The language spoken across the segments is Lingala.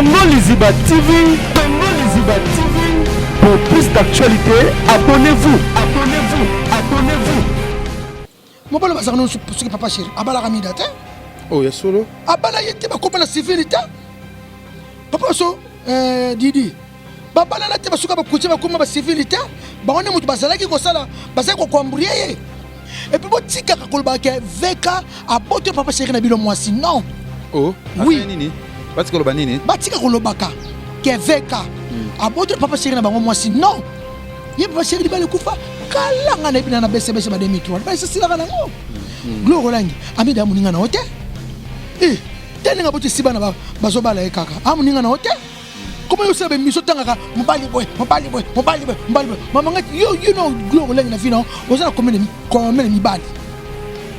Congo Liziba TV, Congo Liziba TV. Pour plus d'actualités, abonnez-vous, abonnez-vous, abonnez-vous. Mobali bazalaka nano soki papa chéri abalaka mida te. Oh, ya solo. Abala ye te, bakoma na civil te. Papa so Didi babalana te, basuka bakuti bakoma ba civil te. Bango nde moto bazalaki kosala, bazalaki kokwambrie ye. Et puis botikaka koloba ke VK abote papa chéri na bino mwasi, non. Oh, oui. Nini? Batika koloba nini? Batika kolobaka ke VK abote papa chéri na bango mwasi, non. Ye papa chéri libala ekufa kala, nga nayebi na BCBG ba 2003 libala esesilaka nango. Gloire Olangi amida moninga na yo te. Eh, te ndenge aboti esi bana bazobala ye kaka a moninga na yo te. Comment yo osala baémission, otangaka mobali boye, mobali boye, mobali boye, mobali boye? Mama ngai, yo no Gloire Olangi na vie na yo oza na combien de mibali?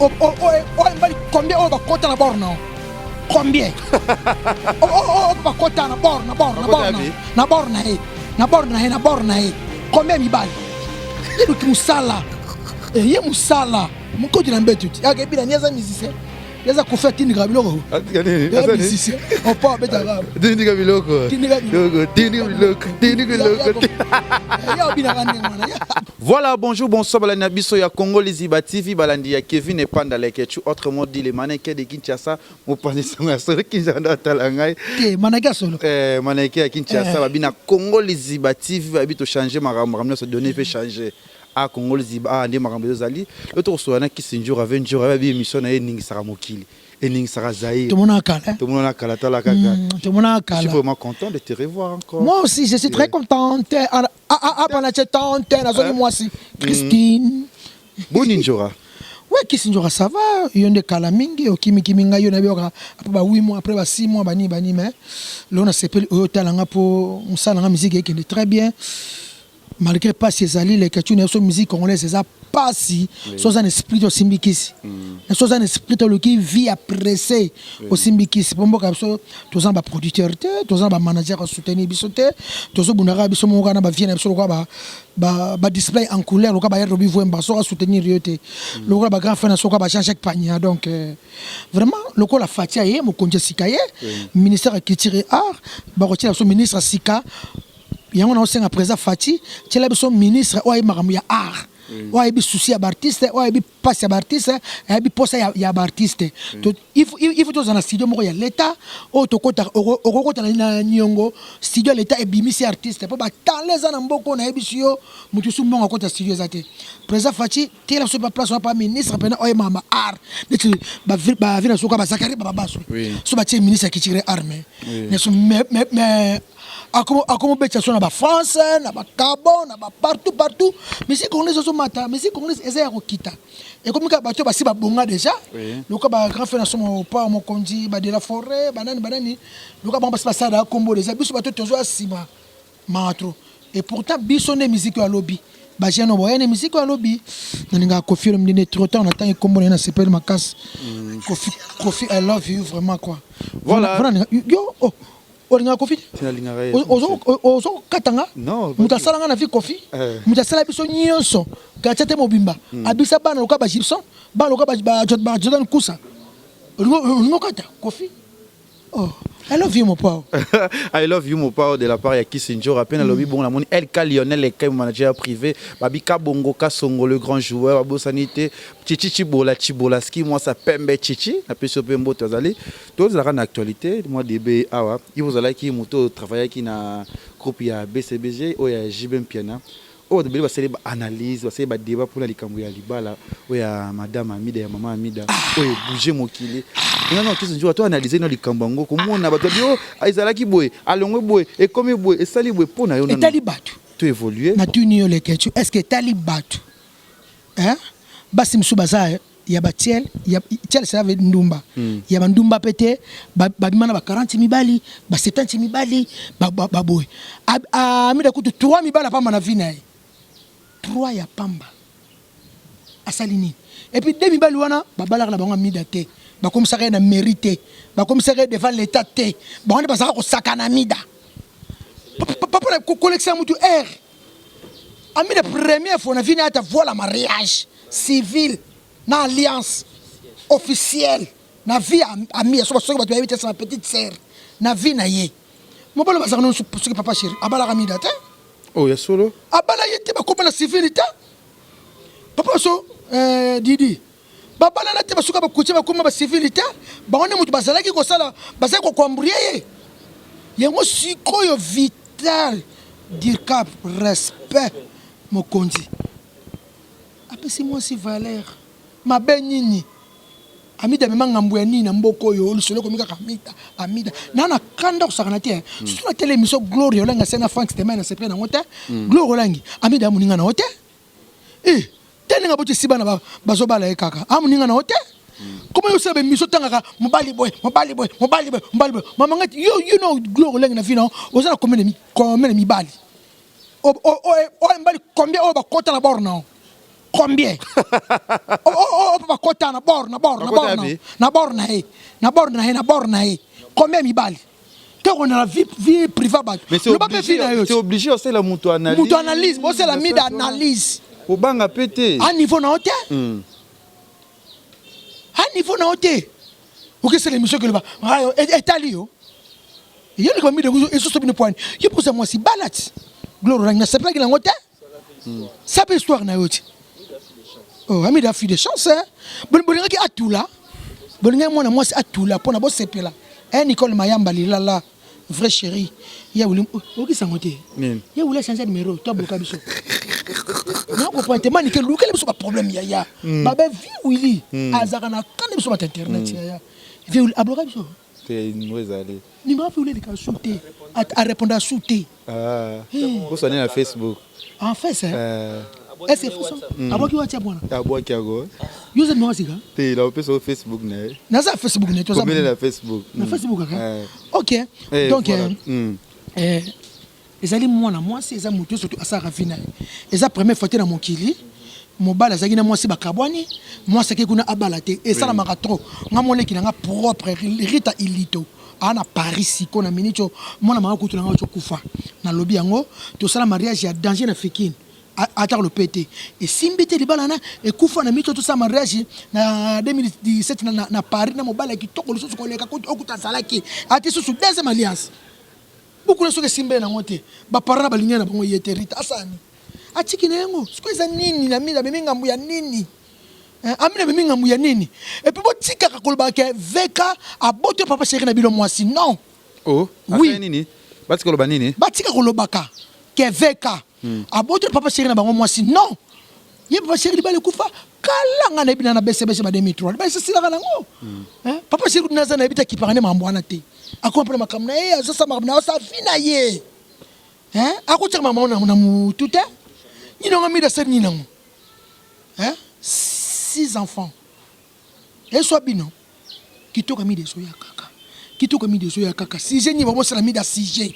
Oyo mibali combien oyo bakota na bord na yo? Combien oyo bakota na bord, na bord, na bord, na bord na ye, na bord na ye, na bord na ye? Combien mibali? Ye luki mosala, ye mosala mokoti na mbeto ti akebina ni aza musicien, yaza Kofi atindika biloko. Musicien opo abetaka. Tindika biloko, tindika biloko, tindika biloko, tindika biloko. Ya obinaka ndenge wana. Voilà, bonjour, bonsoir, balandi na biso ya Congo Liziba TV, balandi ya Kevin Epanda Lekechu, autrement dit le mannequin de Kinshasa, mopanzi sango ya solo Kinshasa atala ngai. Te, mannequin ya solo. Eh, mannequin ya Kinshasa, babi na Congo Liziba TV, babi to changer makambo, makambo nyonso donné fait changer. A Congo Liziba, ah nde makambo ezali. Lo to kosola na Kisi Njora, ave Njora, babi émission na ye eningisaka mokili, eningisaka Zaïre. Tomonaka kala. Tomonana kala, tala kaka. Tomonaka Je suis kala. vraiment content de te revoir encore. Moi aussi, je suis très contente. Ah, tante nazongi mwasi Christine. Boni Njora? Ouais, Kisi Njora, ça va. Yo nde kala mingi okimikimi ngai, yo nayebi yoka après ba 8 mois, après ba 6 mois, bani bani, mais lelo nasepeli oyo otalanga mpo mosala nanga musique ekende très bien malgré pasi ezali. Leke na biso, musique congolaise eza pasi. So oza na esprit te, osimbi kisi. So oza na esprit te, oluki vie ya pressé, osimbi kisi. Mpo mboka biso toza na baproducteur te, toza na bamanager asoutenir biso te, tozobundaka biso moko kaka na bavie na biso lokola badisplay en couleur, lokola bayar Robi Vwemba soki asoutenir yo te, lokola bagrand frère na soki ba Jean-Jacques Pagna. Donc vraiment lokola Fatia ye mokonzi ya sika, ye ministère ya culture et art, bakotiela biso ministre ya sika. Yango naosenga président Fati, tiela biso ministre oyo ayebi makambo ya art, oyo ayebi souci ya baartiste, oyo ayebi mpasi ya baartiste, ayebi posa ya baartiste. Il faut tozala na studio moko ya leta oyo okokota na niongo. Studio ya leta ebimisi artiste, mpo batala eza na mboka oyo nayebisi yo, motu su mbongo akota studio eza te. Président Faci, tiela biso pa place wana pa ministre mpena oyo makambo art, neti bavi na soka bazakari bababaso. So batie ministre ya culture, art, mais akomobetisa so na bafrance, na bacabon, na bapartout partout. Musique congolaise ozomata, musique congolaise eza ya kokita. Ekomi kaka bato basi babonga déjà, lokola bagrand frère na somo opa mokonzi ba de la forêt, banani banani, lokola bango basi basalaka kombo déjà. Biso bato tozwa nsima matro, et pourtant biso nde musique oyo alobi, bajeune oyo boya nde musique oyo alobi. Nalingaka Kofi Olomide nde trop tard natangi kombo na ye, nasepeli makasi. Kofi, Kofi, I love you vraiment quoi. Voilà. Voilà, yo, oh, olingaka Kofi te? Nalingaka ye. Ozokatanga. Non. Moto asala nga na vie, Kofi. Moto asala biso nyonso, quartier te mobimba, abisa bana lokola bagibson, bana lokola baJordan Kusa. Olingi okata Kofi? Oh, I love you, Mopao. I love you, Mopao, de la part ya Kisi Njora. Pe nalobi bon namoni LK Lionel Ekai, manager privé, Babi Kabongo Kasongo, le grand joueur, Babosani te, Chichi Chibola Chibolaski, moi ça pembe Chichi, na peso pe mboto azali. Tozalaka na actualité, moi DB awa, il ozalaki moto travaillaki na groupe ya BCBG oyo ya JB Mpiana. Oyo bato ebele basali baanalyse, basali badébat mpona likambo ya libala oyo ya madame Amida, ya mama Amida, oyo ebouge mokili. Ngana Kisi Njora, to analyse no likambo yango, komona bato babi o ezalaki boye, alongwe boye, ekomi boye, esali boye, mpo na yo nano Etali bato. To évolue. Natuni yo, Leketu, est ce que etali bato, hein? Basi mosusu baza ya batiele ya tiele, cela veut ndumba, ya bandumba mpe te. Babima na ba 40 mibali, ba 70 mibali, baboye. Amida kutu 3 mibali ya pamba na vie na ye, 3 ya pamba. Asali nini? Et puis de mibali wana babalaka na bango Amida te, bakomisaka ye na mairie te, bakomisaka ye devant l'état te. Bango nde bazalaka kosaka na Amida. Papa, kolekisa mutu aire. Amida, première fois na vie na ata voilà mariage civil na alliance officielle na vie ya Amida. So soki bato bayebi te, sa petite sœur na vie na ye. Mobali bazalaka nano soki papa chéri abalaka Mida te. Oh, ya solo. Abala ye te, bakoma na civil te. Papa so Didi babalana te, basuka bakutie, bakoma ba civil te. Bango nde moto bazalaki kosala, bazalaki kokwambrie ye yango. Sikoyo Vital Dircab, respect, mokonzi apesi mwasi valeur. Mabe nini? Amida amema ngambo ya nini na mboka oyo? Lisolo ekomi kaka Amida, Amida. Na kanda kosakana te. Surtout na tele émission Gloria Olangi asali na Frank Stemay, na sepele nango te. Gloria Olangi, Amida ya moninga na yo te. Eh, te ndenge aboti esi bana bazobala ye kaka. A moninga na yo te. Comment yo osala émission, otangaka mobali boye, mobali boye, mobali boye, mobali boye? Mama ngati yo, yo no Gloria Olangi, na vie na yo oza na combien de mibali? Oyo mibali combien oyo bakota na bord na yo? Combien oyo mpe bakota na bord, na bord, na bord na na bord na ye, na bord na ye, na bord na ye? Combien mibali te kona na vie privée bato? Loba mpe vie na yo. C'est obligé osala moto analyse. Moto analyse, bosala Mida analyse. Kobanga mpe te. A niveau na yo te, a niveau na yo te. Okesala émission, keloba etali yo. Yo leka Mida esoso bino poani. Yo mposa mwasi bala ti Gloire Olangi, nasepelaki nango te. Sa mpe histoire na yo ti. Oh, Amida fille de chance, hein? Bolingaki atula, bolingaki mwana mwasi atula mpona bosepela. Eh, Nicole Mayamba Lilala, vrai chéri ya wuli, okisango te. Ya wuli achange numéro to abloka biso. Nakoprendre te. Manike lukela biso baproblème yaya. Babe vi Wili azalaka na kanda biso bato internet. Yaya vi Wili abloka biso. Te, numéro ezali. Numéro vi Wili eleka su te, arépondre su te. Osani na Facebook. En fait, est ce que abwaki WhatsApp wana? Abwaki yango. Yo oza numéro sika? Te, naopesa yo Facebook na ye. Naza Facebook na ye. Komele na Facebook. Na Facebook kaka, ok. Donc ezali mwana mwasi, eza motu surtout asalaka vie na ye. Eza première fois te na mokili mobali azalaki na mwasi, bakabwani, mwasi akei kuna, abala te. Esalamaka trop. Nga moleki na nga propre Rita Ilito aa na Paris siko na minute oyo, mwana manga kutu na nga oti okufa. Nalobi yango, tosala mariage ya danger na Fikine, ataka lope te, esimbi te, libala na ekufa. Na minute oyo tosala mariage na 2017 na Paris na mobali ya kitoko lisusu koleka okuta azalaki, ati susu deuxième alliance bukuna. Soki esimbeli nango te, baparent na balingi na bango ye te. Rita asani atiki na yango. Sikoyo eza nini na mingi amemi ngambo ya nini? Amina amemi ngambo ya nini? Et puis botikaka kolobaka ke VK abote papa chéri na bino mwasi, non. Oh, oui. Nini? Batika koloba nini? Batika kolobaka ke VK abote papa chéri na bango mwasi, non. Ye papa chéri, libala ekufa kala. Nga nayebi na BCBC ba 2003, libala esesilaka nango. Papa chéri kutu naza nayebi te, akipaka nde makambo wana te. Akoma mpona makambo na ye, azosala makambo na ye, asala vie na ye, akotiaka makambo na motu te. Nini yango Mida asali? Nini yango? Six enfants eswa bino. Kitoko Mida ezoya kaka, kitoko Mida ezoya kaka. Sujet nini babosala Mida? Sujet,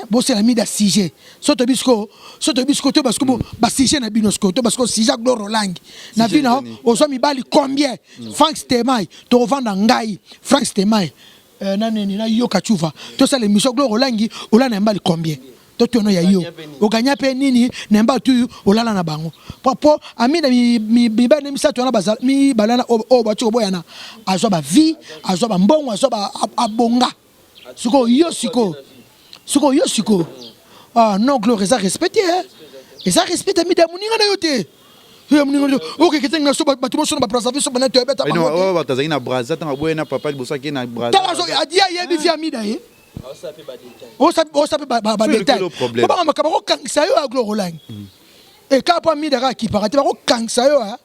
bosala Mida sujet. So toyebi sikoyo, so toyebi sikoyo to basiko basujet na bino sikoyo, to basiko sujet Glore Olangi na vi na ozwa mibali combien? Frank Stemay, tokovanda ngai Frank Stemay na nini na yoka cuva, tosala émission Glore Olangi olala na mibali combien? To tono ya yo oganya mpe nini na mibali tuyu olala na bango? Po Amina mibali na misato wana mibale wana oyo bati koboyana, azwa bavie, azwa bambongo, azwa abonga. Sikoyo yo, sikoyo, sikoyo yo, sikoyo, ah non, Gloire, eza respecte, eza respecte. Amida ya moninga na yo te, yo ya moninga na yo okeke te. Na so bato moso na baBrazzaville so bana toyebeta bango te. Bato azalaki na Braza ntango aboye na papa liboso ake na Braza. Tala, adi ayebi vie Amida ye, osa mpe badetail. Obanga makambo, bakokangisa yo ya Gloire Olangi. Ekaka mpo Amida kaka akipaka te, bakokangisa yo.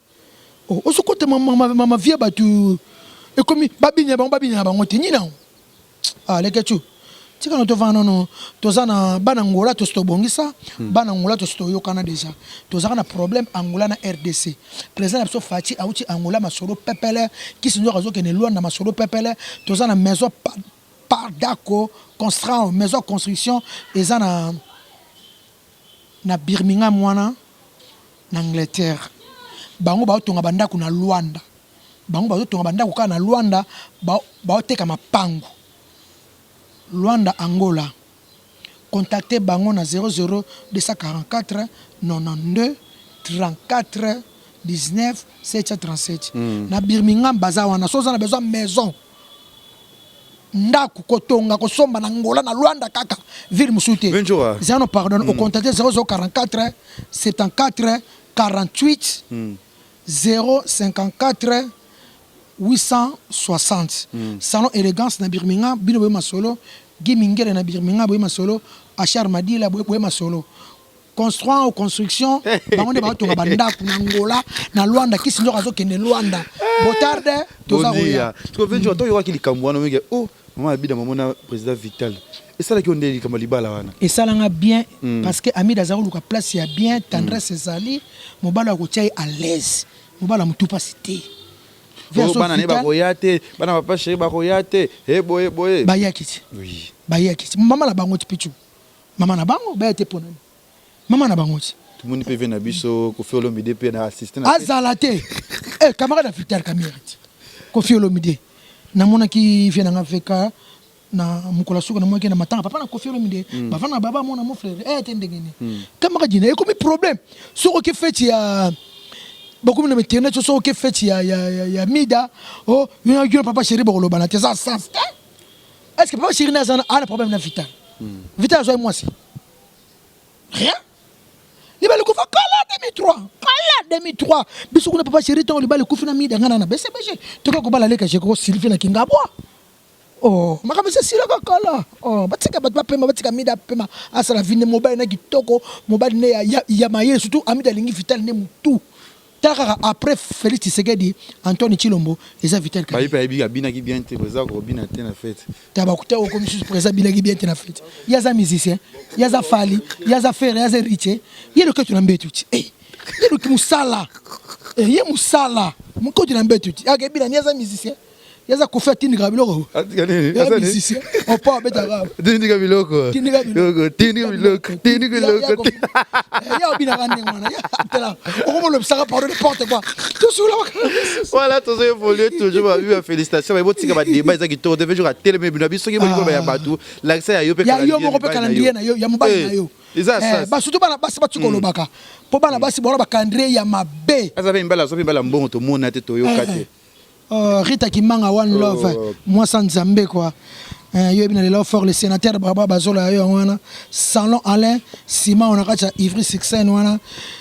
Ozokota mama vie bato, ekomi babina bango, babina na bango te. Nini yango? Ah, leketu, tika na tovanda nono. Toza na bana Ngola, tosi tobongisa bana Ngola, tosi toyokana déjà. Tozalaka na problème Angola na RDC. Président na biso Fatshi auti Angola, masolo pepele. Kisi nzoka azokende Lwanda, masolo pepele. Toza na maison Pardaco Construction, maison construction eza na Birmingham wana na Angleterre. Bango baotonga bandako na Lwanda, bango bazotonga bandako kaka na Lwanda, baoteka mapangu Lwanda, Angola. Contacte bango na 00 244 92 34 19 737. Na Birmingham baza wana. So oza na besoin maison. Ndako kotonga kosomba na Angola na Luanda kaka ville mosusu te. Ventura. Zano pardon mm. ocontacte 0044 74 48 054 860 salon élégance na Birmingham bino boye masolo Guy Mingele na Birmingham boye masolo Achar Madila boye masolo construit ou construction bango nde baotonga bandako na Angola na Luanda kisi nzoka azokende Luanda botarde toza koya Ventura toyokaki likambo wana omeke oh mama abida mamona président Vital esalaki yo nde likambo libala wana esalanga bien parce que Amida aza koluka place ya bien tendresse ezali mobali akotia ye à l'aise mobali ya motu mpasi te Oh, bana ne bakoya te bana papa chéri bakoya te e boye boye bayaki ti oui bayaki ti mama na bango ti pichu mama na bango baya te mpo nani mama na bango ti tomoni mpe ve na biso Koffi Olomide mpe na assiste na azala te eh, camarade ya Vital Kamerhe ti Koffi Olomide namonaki vie nanga veka na mokolo ya suka namonaki na matanga papa na Koffi Olomide mm. bavanda na baba mona mon frère eh, te ndenge nini mm. camarade na ekomi problème soki oke feti ya bakomi na internet soki oke feti ya mida oh, yo na papa chéri bokolobana te eza sens te. Est-ce que papa chéri na aza na problème na Vital Vital azwaki mwasi rien libala ekufa kala 2003 kala 2003 biso kuna papa chéri ntango libala ekufi na mida ngana na BCBG toka kobala leka jeko Sylvie na Kingabwa oh makambo esi esilaka kala oh batika bato bapema batika mida apema asala vie nde mobali na kitoko mobali nde ya mayele surtout Amida alingi Vital nde motu tala kaka après Félix Tshisekedi Antoine Tshilombo eza Vital Kamerhe. Bayi pe abinaki bien te président akobina te na fête. Ta bakuta okomi susu président abinaki bien te na fête. Ye aza musicien, ye aza Fally, ye aza Ferre, ye aza Héritier. Ye loketo na mbetu ti. Eh, ye loki musala. Eh, ye musala. Mokoti na mbetu ti. Akebina ni aza musicien. Ye aza Koffi atindika biloko. Atika nini? Ye musicien. Opa abetaka. Tindika biloko. Tindika biloko. Tindika biloko. Tindika biloko. Ya obinaka ndenge wana. Ya tala. Okomolobisaka pardon n'importe quoi. Tosula Voilà, tozo évoluer toujours ba ba félicitations ba botika ba débat eza kitoko te toujours atelemi bino biso ki bolingo ba ya bato lakisa ya yo pe ya yo moko pe calendrier na yo ya mobali na yo. Eza Eh, ça. ba surtout bana basi batuka olobaka po bana basi bona ba calendrier ya mabe. Aza pe mbala, aza pe mbala mbongo tomona te toyoka te. Oh, Rita Kimanga one love Oh. mwasa nzambe quoi. Eh, yo yebi na lelo fort le sénateur baba bazola yo yango wana salon Alain Simon na kati ya Ivry Succès wana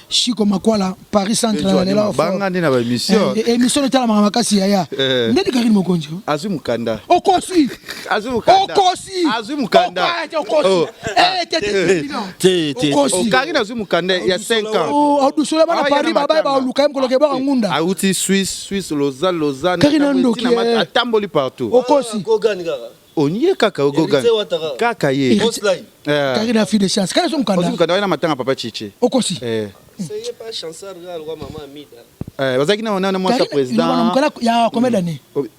Chico Makwala Paris Centre na lelo fort. Banga nde na ba émission. Eh, émission etalamaka makasi yaya. Eh. Ndeti Karine Mokonzi. Azwi mokanda. Okosi. Azwi mokanda. Okosi. Azwi mokanda. Okosi. Oh. Eh, te te te. Te, te. Okosi. Oh, Karine azwi mokanda ya 5 ans. Oh, adusola bana Ah, Paris ya na baba matanga. baluka ye mokolo kebaka ngunda. Auti Suisse, Suisse, Lausanne, Lausanne. Karine Atamboli Ndoki, tina mata- eh. Atamboli partout. Okosi. Gogani kaka. Onie kaka ogogan. Héritier Watara. Kaka ye. Boss line. Eh. Karine a fille de chance. Karine azwi Azwi mokanda. mokanda wana matanga papa Chichi. Okosi. Eh. C'est pas chansard kaka lokwa mama Amida. Eh, bazalaki na mwasi ya Karine président. mokanda ya combien d'années? Obi,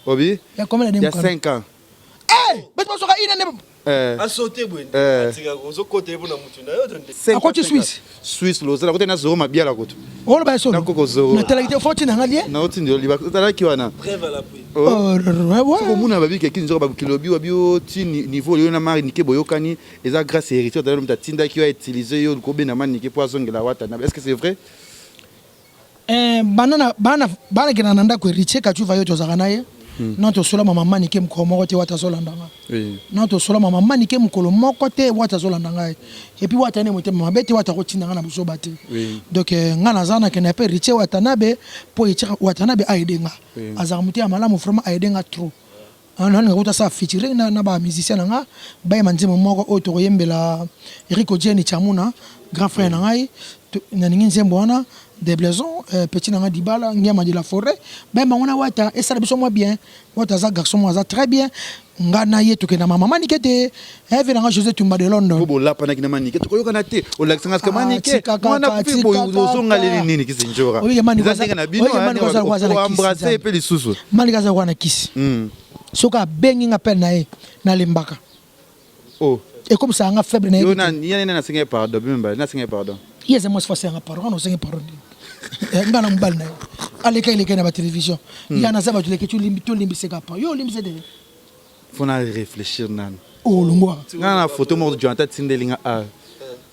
Obi? Ya combien d'années Il y a mokanda? 5 ans. Eh, bato basoka ina nde Eh. Asote boye. Eh. Atika ozokota ye mpona mutu na yo to nde. Cinq Akoti ans, cinq Suisse. ans. Suisse Lausanne akoti na Zoro Mabiala kutu. oloba ya solo. Nakoko Zoro. Natalaki te foti na nga lie. Naotindi yo liba ozalaki wana. Preuve à l'appui. Oh. Oh, ouais, ouais. Komona babi ke kinzo ba kilobi wabi o ti niveau yo na mari nike boyokani eza grâce à héritier tala mutu atindaki yo a utiliser yo ko bena mani nike po azongela wata na est-ce que c'est vrai? Eh, bana bana bana kenda na ndako Héritier Kachuva yo tozalaka na ye. Non tosola mama Manike mokolo moko te wata azolanda nga. Oui. Non tosola mama Manike mokolo moko te wata azolanda ngai. Et puis wata ne motema mabe te wata kotinda nga na buzoba te. Oui. Donc eh, nga naza na kenda pe Héritier Watanabe po Héritier Watanabe aide nga. Oui. Azalaka motema malamu vraiment aide nga trop. Nalinga kuta asala featuring na ba musicien na nga bayemba nzembo moko oyo tokoyembela Rico Jenny Chamuna grand frère na ngai nalingi nzembo wana de Blaison petit na nga Dibala Ngiama de la forêt bayemba ngo na Wata esala biso mwa bien Wata aza garçon moko aza très bien nga na ye tokenda ma mama Nike te eh vie na nga José Tumba de London Po bolapanaki na Manike tokoyokana te olakisa nga sika Ah, Manike tika kaka, mwana kufi tika boye kaka. ozonga leli nini kisinjora Oyeke Manike eza aza- ndenge na bino oyeke Manike aza lokola aza na kisi, embrasse Nzambe. pe lisusu Manike aza lokola na kisi soki abengi nga appel na ye nalembaka oh ekomisaka nga faible na yo ye na ye nani asengi pardon bino mibale nasengi pardon ye eza mwasi fasi yanga pardon nga na osengi pardon ndenge nga na mobali na yo aleka eleka na ba télévision ya naza bato leke tolimbiseka pa yo olimbisa te faut na réfléchir nanu olongwa nga na photo moko Jonathan atindeli nga a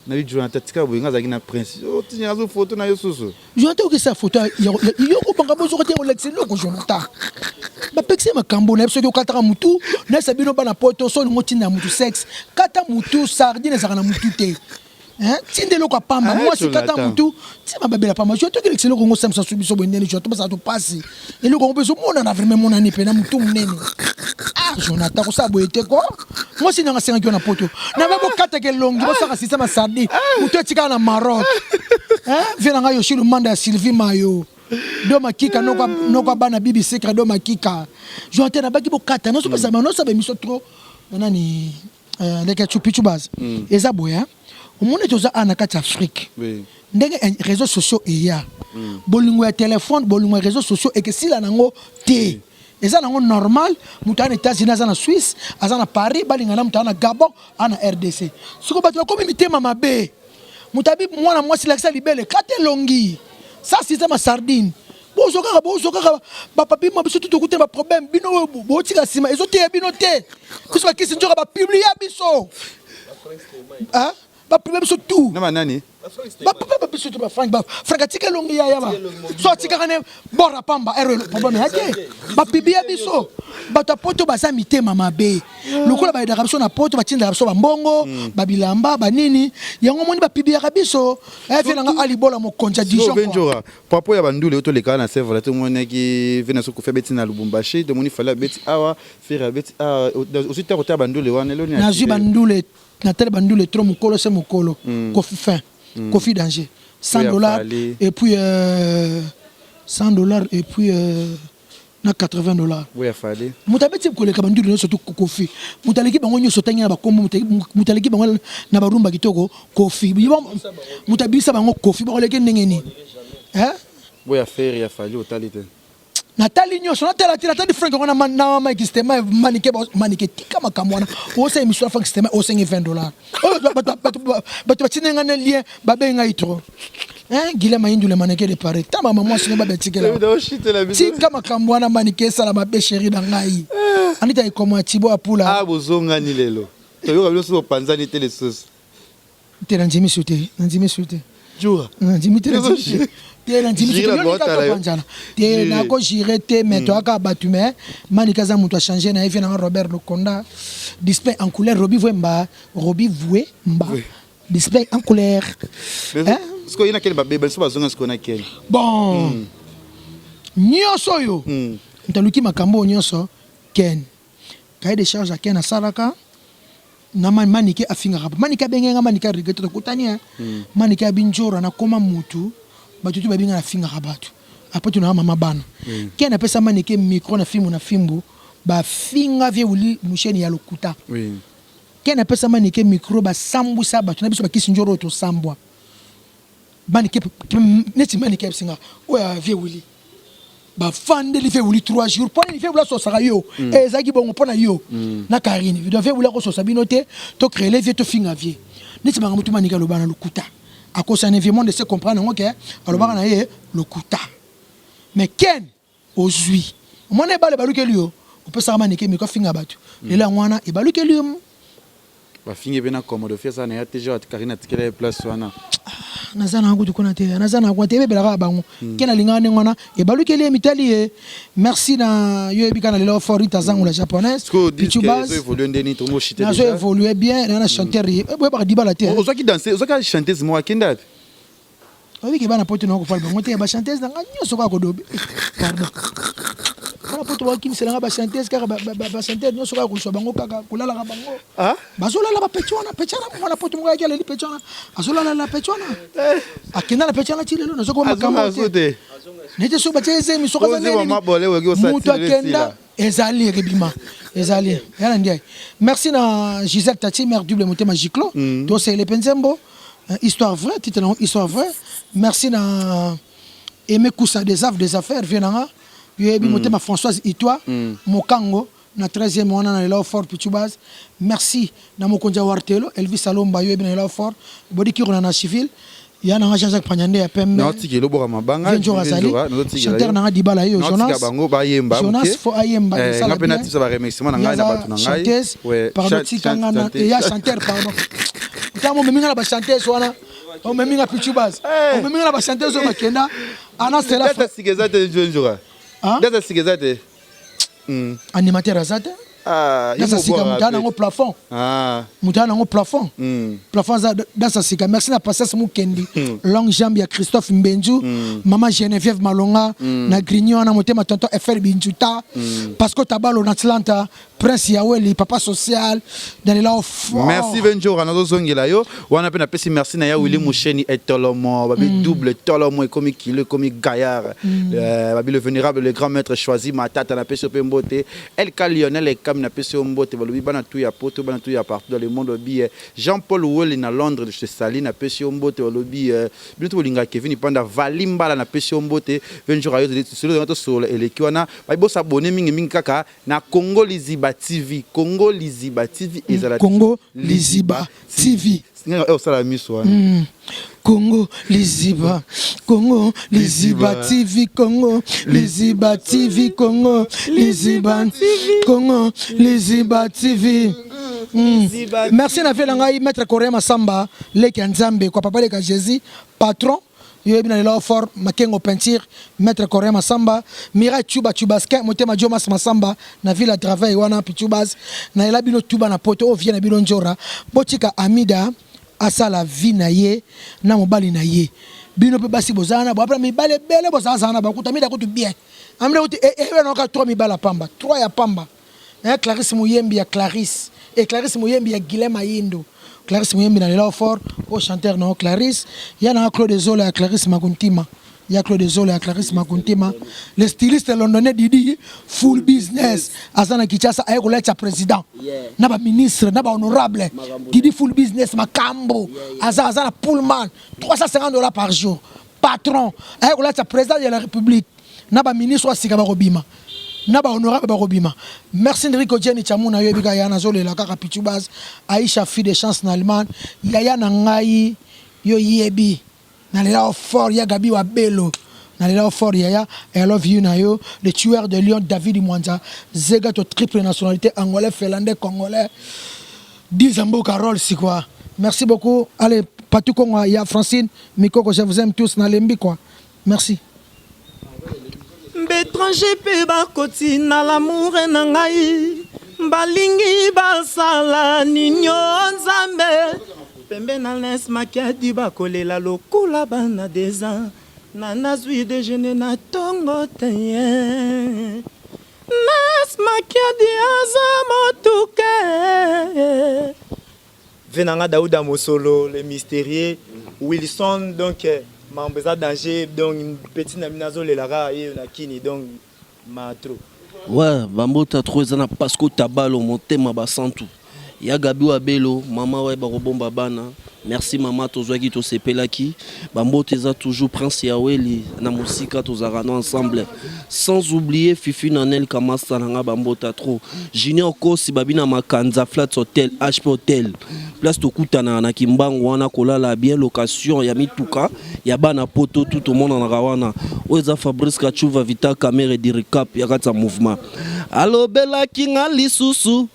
nabi Jonathan tika boye nga azalaki na prince otinda azo photo na yo susu Jonathan okisa photo yo kobanga bozoka te olakisa eloko Jonathan. Bapekisi makambo na ye. Soki okataka mutu, nayesa bino bana poto, so olingo otinda mutu sexe, kata mutu. Sardine ezalaka na mutu te. Tinda eloko ya pamba. Mwasi, kata mutu, tima babela pamba. Jo tokelekisa eloko ngo samisa su biso boye ndeni. Jo tobasala to pasi eloko yango mpe ezomonana vraiment, emonani mpe na mutu monene. Ah, Jonathan, kosala boye te ko. Mwasi nanga asengaki yo na poto na ba bokataka elongi, bosaka système ya sardine, mutu etikala na Maroc. Vie na ngai Yoshi Lumanda ya Sylvie Mayo do makika noko noko bana bibi secret do makika. Jonathan, nabaki bokata nazopesa nosaba émission trop nani leke chupichu base. Eza boye, omoni, toza awa na kati ya Afrique. Ndenge réseaux sociaux eya, bolingo ya telefone, bolingo ya réseaux sociaux ekesila nango te. Eza nango normal, moto aza na États-Unis, aza na Suisse, aza na Paris, balinga na moto aza na Gabon, aza na RDC. Sikoyo bato bakomi mitema mabe. Moto abi mwana mwasi, lakisa libele, kata elongi, sa système ya sardine. Bozwa kaka, bozwa kaka bapapi ma biso tu tokutana baproblème. Bino oyo botika nsima, ezoteya bino te. Biso bakisi nzoka bapublia biso, bapublia biso tout. Na banani? Bapapa biso to bafrank, bafrank atika elongi ya yaba so atikaka ne bora pamba ero problème ya te. Bapibia biso, bato ya poto baza mitema mabe. Lokola bayedaka biso na poto, batindaka biso bambongo, babilamba, banini yango, omoni bapibiaka biso. Vie nanga alibola mokonzi ya Dijon. Benjora, propos ya bandule oyo tolekaka na Sevre, tomonaki ve na so Kofi abeti na Lubumbashi, tomoni Fally abeti awa, Ferre abeti awa. Ozwi ta kotala bandule wana eloni? Nazwi bandule, natali bandule trop. Mokolo se mokolo, Kofi fin, Kofi danger, 100 $ et puis 100 $ et puis na 80 $. Oyo Fally? Moto abeti koleka bandule nyonso to Kofi. Moto aleki bango nyonso, otangi na bakombo, moto aleki bango na barumba kitoko, Kofi. Moto abimisa bango, Kofi. Bakoleki ndenge nini? Boya Ferre, ya Fally otali te? Natali nyonso, natala te. Natali Frank yango na Mike Stema. Manike, Manike, tika makambo wana. Osala émission ya Frank Stema, osengi 20 $. Oyo bato batindi nga na lien, babengi ngai trop. Guilem Ayindule, Manike de Paris, ta mama mwasi no babetikela. Tika makambo wana, Manike, esala mabe. Chéri na ngai Anita ekoma Tibo Apula. Ah, bozongani lelo, toyoka bino soki opanzani te lisusu. Te, nandimi su te, nandimi su te. Jura. Nandimi te, te, nandimi te te, nakogire te. Mais toyaka bato, mais Manike aza moto achange na ye. Vie nanga Robert Lokonda, display en couleur, Robi Vwemba, Robi Vwemba, display en couleur. Sikoyo ye na kene babeba biso, bazonga sikoyo na kene. Bon, nyonso oyo moto aluki makambo oyo nyonso, Ken. Cahier de charge ya Ken asalaka na Manike, afingaka Manike, abenge nga Manike aregrete. Tokutani, Manike abi njora nakoma mutu, bato tu babinga nafingaka bato. Après tunaka mama bana. Ken apesa Manike micro na fimbu na fimbu, bafinga vie wuli musheni ya lokuta. Ken apesa Manike micro, basambwisa bato na biso bakisi njoro oyo tosambwa. Manike neti Manike ayebisinga oyo ya vie wuli, bafandeli vie wuli 3 jours. Mpo nini vie wuli asosaka yo? Ezalaki bongo mpo na yo na Karine. Donc vie wuli akososa bino te, tocréele vie, tofinga vie neti makambo tu. Manike aloba na lokuta, akosana vie, monde se comprendre yango ke alobaka na ye lokuta. Mais Ken, ozwi omona ebale ebalukeli yo, opesaka Manike miko afinga bato. Lelo yango wana ebalukeli yo. Bafingi mpe na Komodo fi asala na ye te, Karine atikela ye place wana. Naza na kutu kuna te, naza na kuna te, ebebelaka kaka bango. Ke nalingaka ndenge wana, ebalukeli ye, mitali ye. Merci na yo, yebi kaka na lelo Forita Zango la japonaise. Pichubas. Nazo évolue bien na chanteur, boyebaka dibala te. Ozwaki danse, ozwaki chanteuse moko, akenda api? Oyebiki bana poto na kofala bango te. Bachanteuse na nga nyonso kaka kodobe. Pardon, bana poto bakimisela nga bachanteuse kaka, bachanteur nyonso kaka kozwa bango, kaka kolalaka bango. Bazolala bapeti wana. Peti wana, mwana poto moko ayaki, aleli peti wana, azolala peti wana, akenda na peti wana ti lelo. Nazokoba makambo te nete soki batia ezemi, soki aza nini, moto akenda ezali ekebima, ezali yana ndiaye. Merci na Gisèle Tati, mère double motema giclo. Tosele mpe nzembo Histoire vraie, titre nango Histoire vraie. Merci na Aimé Kusa des Aves des affaires, vie nanga yo yebi motema Françoise Itoi Mokango na 13e wana na lela fort Pichubaz. Merci na mokonzi ya Wartelo Elvis Alomba, yo yebi na lela fort Bodi Kiro na Nashville, ya nanga Jean-Jacques Panyande ya pembe. Naotika elobwaka mabanga. Njo azali chanteur nanga Dibala yo. Jonas bango bayemba. Jonas fo ayemba. Nga mpe natisa ba remerciement na ngai na bato na ngai. Chanteuse, pardon, tika nga na ya chanteur, pardon. Ntango omemi nga na bachanteuse wana, omemi nga Pichubaz, omemi nga na bachanteuse oyo bakenda ana sela. Data sika eza te, njonjoka. Data sika eza te. Animateur aza te. Ah, Danse ya sika moto nango plafond. Ah. Moto nango plafond. Plafond aza danse ya sika. Merci na Patience Mukendi. Longue jambe ya Christophe Mbenzu. Maman Geneviève Malonga na Grignon na motema tonton FR Binjuta. Pasco Tabalo na Atlanta. Prince Yaweli papa social dans les fort. Merci Venjora nazozongela yo wana mpe napesi merci na ya Willy Musheni etolomo babi double tolomo ekomi kilo ekomi gaillard. Babi le vénérable, le grand maître choisi Matata, napesi yo mpe mbote. LK Lionel Ekami, napesi yo mbote. Balobi bana tu ya poto, bana tu ya partout dans le monde. Babi Jean-Paul Weli na Londres, je te salue, napesi yo mbote. Balobi bino to bolingaka Kevin Panda Vali Mbala, napesi yo mbote. Venjora yo solo tosolola eleki wana. Babi bosabone mingi mingi kaka na Congo Liziba TV. Congo Liziba TV ezala Congo Liziba TV. Osala miso wana. Congo Liziba, Congo Liziba TV, Congo Liziba TV, Congo Liziba, Congo Liziba TV. Merci na vie na ngai maître Coréen Masamba, leki ya Nzambe kwa papa leka Jésus, patron yo yebi na lelo fort Makengo peinture, maître Coréen Masamba, Mirai Chuba Chubaskin, motema Jomas Masamba na ville à travail wana Pichubas na ela bino tuba na poto o vie na bino njora botika Amida asala vie na ye na mobali na ye. Bino pe basi bozana bo apre mibale bele bozana na bakuta Amida kutu bien. Amida kutu e e na ka 3 mibala pamba, 3 ya pamba. Hein, Clarisse Muyembi ya Clarisse et Clarisse Muyembi ya Guilhem Ayindo. Clarisse Muyembi na lela fort au chanteur na Clarisse, ya na Claude Zola ya Clarisse Makuntima. Ya Claude Zola ya Clarisse Makuntima. Le styliste londonais Didi full business azana Kinshasa aye kolatisa président. Na ba ministre, na ba honorable. Didi full business makambo. Aza aza na Pullman 350 $ par jour. Patron aye kolatisa président de la République. Na ba ministre asika bakobima. Na ba honorable bakobima. Merci Enrico Jenny Chamuna yoyebi ka ya nazolela kaka Pichu Baz, Aisha fille de chance na Allemagne, yaya na ngai yo yebi. Na lela fort ya Gabi wa Bello. Na lela fort yaya, I love you na yo, le tueur de lion David Mwanza, Zega to triple nationalité angolais, finlandais, congolais. Dix mboka rôle si quoi. Merci beaucoup. Allez, Patou Kongo ya Francine Mikoko, je vous aime tous na lembi quoi. Merci. Baétranger mpe bakoti na l'amour na ngai, balingi basala ninio Nzambe pembe na les makiadi bakolela lokola bana deza na nazwi déjeuner na ntongo te ye Nes makiadi aza motuke. Venanga Daouda Mosolo, le mystérieux, Wilson, donc mambo eza danger, donc petit na bino azolelaka ye na kini, donc matro. Ouais, bambota trop eza na Pasco Tabalo motema basantu. Ya Gabi Wabelo, mama ouais bakobomba bana. Merci mama tozwaki tosepelaki. Bambote eza toujours Prince Yaweli na musika tozalaka no ensemble. Sans oublier Fifi Nanel Kamasta nanga bambota trop. Junior Kosi babina Makanza Flats Hotel, HP Hotel. Place tokutana na Kimbangu wana kolala bien location ya mituka ya bana poto tout tomonanaka wana. Oyo eza Fabrice Kachuva Vita Kamere Diricap ya kati ya mouvement. Alobelaki nga lisusu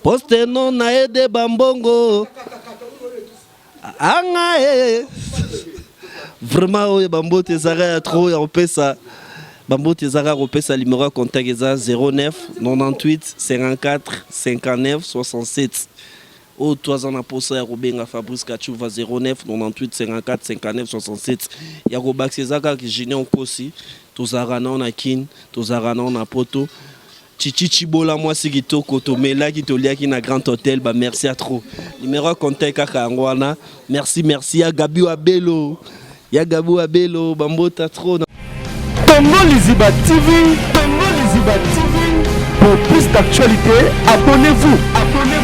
poste no na ede bambongo anga e vraiment oyo bambote ezaka ya trop ya kopesa bambote ezaka kopesa numéro ya contact eza 09 98 54 59 67 oyo to aza na posa ya kobenga Fabrice Kachuva 09 98 54 59 67 ya kobakisa eza kaka Junior Nkosi tozalaka nao na Kin, tozalaka nao na Poto. Chichi Chibola mwasi kitoko tomelaki toliaki na Grand Hotel ba merci à trop. Numéro ya contact kaka yango wana. Merci merci ya Gabi Wabelo. Ya Gabi Wabelo bambota trop. Congo Liziba TV, Congo Liziba TV. Pour plus d'actualités, abonnez-vous, abonnez-vous.